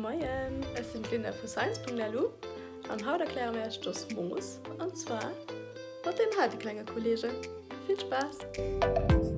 Moien, ech sinn d'Linda vu Science.lu an haut erkläre mir iech d'Osmos an zwar mat deem heite klenge Kollegen. Vill Spaass!